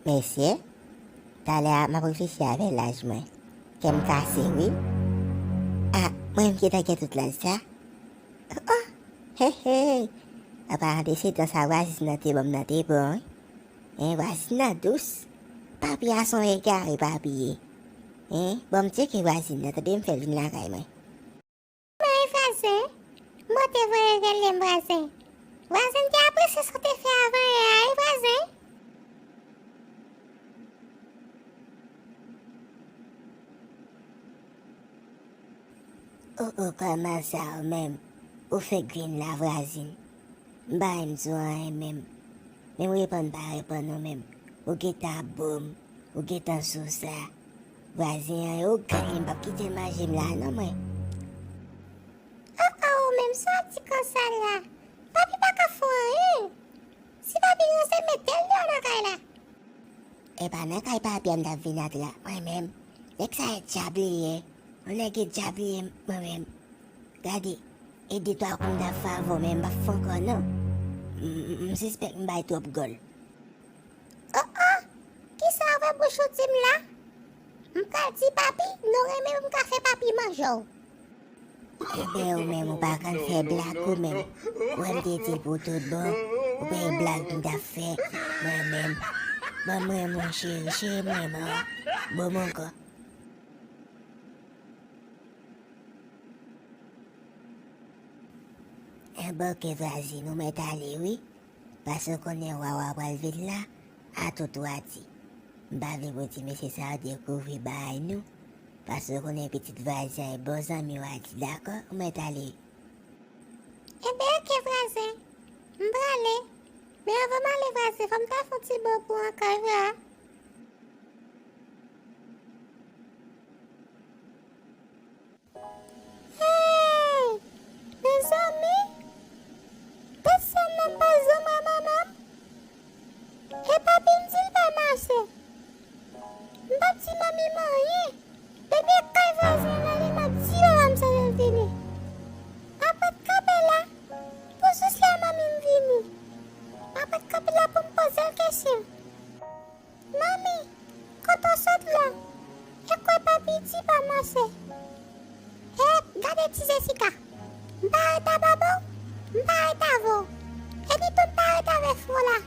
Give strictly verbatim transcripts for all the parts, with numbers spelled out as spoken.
Mesye, talè a m ap reflechi avè laj mwen. Kè m kase, wi. A, mwen menm ki ta gen tout laj sa. Oh, hey, hey. Apa, desedan sa vwazin nan te ban m nan te bon, wi. Hein, vwazin nan dous. Papi a se yon egare, papi ye. Hein, bon, m tcheke vwazin nan, tande m fè l vin lakay mwen. Mwen, vwazen, mwen te voye rele m vwazen. Vwazen te apresye sa w te fè avan yè a, wi, vwazen. O, o, kòman sa ou menm? Ou fenk vin la, vwazin. M pa menm di w anyen menm. Menm reponn pa reponn ou menm. Ou gentan ap bo m. Ou gentan sou sa. Vwazen an, yo grenn, m p ap kite l manje m la non, mwen. O, o, ou menm sa w ap di konsa la? Papi pa ka fè w anyen. Si papi ranse, mete l deyò nan kay la. E pa nan kay papi a m t ap vin antre a, mwen menm. Nèg sa e dyab li ye. Yon nèg e dyab li ye, mwen menm. Gade, e de twa kou m t ap fè avè w, men m p ap fè ankò non. M, m, m sispèk m bay twòp gòl. O, o! Kisa avè bouch ou di m la? M pral di papi, nou renmen pou m ka fè papi manje w. Enben, ou menm, ou pa konn fè blag ou menm. Ou wè m te di l pou tout bon, ou pa e blag m t ap fè, mwen menm. Ban m renmen w, cheri, cheri, m renmen w. Bon, m ankò. Enben, oke, vwazin, ou mèt ale, wi. Paske w konnen Wawa pral vin la, a tout w a di. M pa vle pou ti mesye sa yo dekouvri bagay nou, paske w konnen pitit vwazen an e bon zanmi w a di, dakò? Ou mèt ale. Enben, oke, vwazen. M prale. Men anvan m ale, vwazen, fò m ta fè yon ti bo pou w ankò, vre a. Hey! Mezanmi! Tèt sa m nan pa janm wè manman m. E papi m di l pa mache. M p ap di manmi m anyen. Depi e kay vwazen an ale, m ap di papa m sa lè l vini. M ap ret kanpe la pou jis lè manmi m vini. M ap ret kanpe la pou m poze l kesyon. Manmi, kote w sot la? E kwè papi di pa mache. Hep, gade ti Jesika. M pa ret a baba w, m pa ret avè w. E ni tou m pa ret avè frè w la.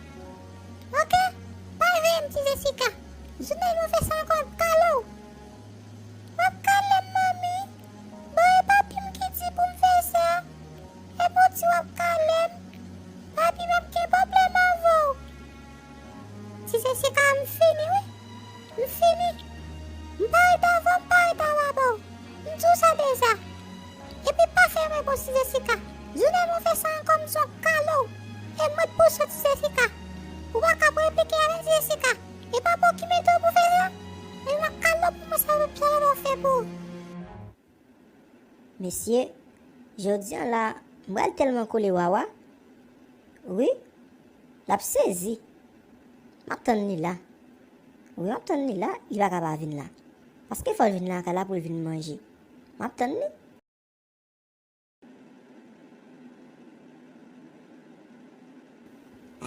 Oke? Pa veye m, ti Jesika. Jounen nou fè sa ankò, m kale w. W ap kale m, manmi. Bon, e papi m ki di pou m fè sa. E pou w di w ap kale m. Papi m ap gen pwoblèm avè w. Ti Jesika, m fini wi. M fini. M pa ret avè w, m pa ret avè baba w. M di w sa deja. Epi pa fè mwen bon, ti Jesika. Jounen nou fè sa ankò, m di w kale w. E m ret pou sa, ti Jesika. Ou pa ka pou replike avè ti Jesika. E pa bon ki mete w pou fè sa. E m ap kale w pou mwen sa w fè pou ou. Mesye, jodi a la, m pral tèlman kole Wawa. Wi, l ap sezi. M ap tann li la. Wi, m ap tann li la, li pa ka pa vin la. Paske fò l vin lakay la pou l vin manje. M ap tann li.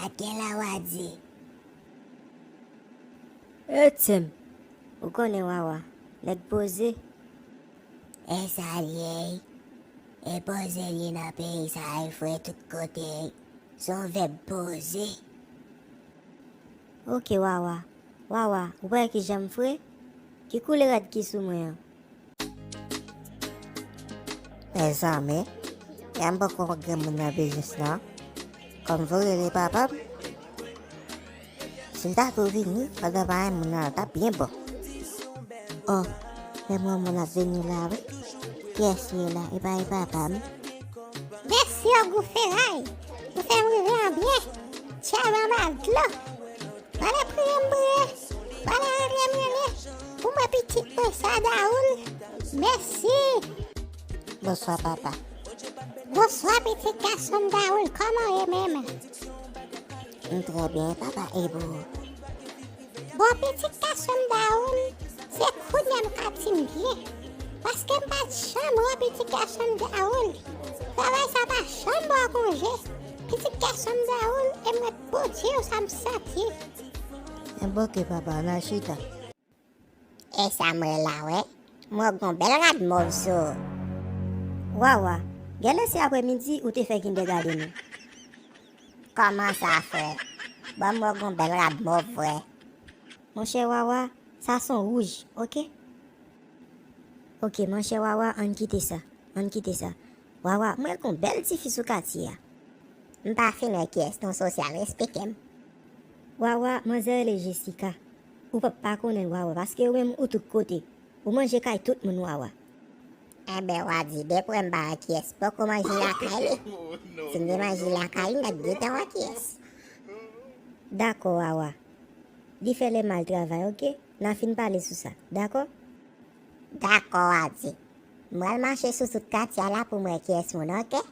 Atè la w a di. Etyèn, ou konnen Wawa, nèg poze. E sa l ye, e poze l ye nan peyi sa, e fre tout kote, se yon vèb poze. Oke, Wawa. Wawa, ou pa wè kijan m fre? Ki koulè rad ki sou mwen an? Mezanmi, e a m poko granmoun nan biznis la. Kòm vou rele papa m, si l ta tou vini pandan pa gen moun nan, l t ap byen bon. Oh, men granmoun ap vini la wi. Kiyès ki ye la? E pa e papa m? Mèsi, ogou feray. Ou fè m rive an byen. Tchè anba dlo. Pale priye m priye. Pale rele m rele. Pou mwen pitit mwen sa Daoul. Mèsi. Bonswa, papa. Bonswa, pitit gason m Daoul. Kòman w ye menm? M trè byen, papa, e pou ou? Bon, pitit gason m Daoul, se kounye a m ka di m byen. Paske m pa t janm wè pitit gason m Daoul. Travay sa pa janm ba w konje. Pitit gason m Daoul, e m ret pou di w sa m santi. Enben oke papa, n al chita. E sa m wè la, wè. M wè w gen yon bèl rad mòv sou ou. Wawa, genlè se aprèmidi ou te fè kindergarten ou. Kòman sa, frè? Bon, m wè w gen yon bèl rad mòv, frè. Monchè Wawa, sa se yon wouj, oke? Oke, monchè Wawa, ann kite sa. Ann kite sa. Wawa, m wè gen yon bèl tifi sou katye a. M pa fin wè kiyès non, sosyal, eksplike m. Wawa, manzè rele Jessica. Ou p ap pa konnen l, Wawa, paske ou menm ou tout kote. Ou manje kay tout moun, Wawa. Enben, w a di, depi w wè m pa wè kiyès poko manje lakay li. Si m te manje lakay li, m t ap gentan wè kiyès. Dakò, Wawa. Li fè lè m al travay, oke? N a fin pale sou sa, dakò? Dakò, w a di. M pral mache sou tout katye a la pou m wè kiyès moun, oke?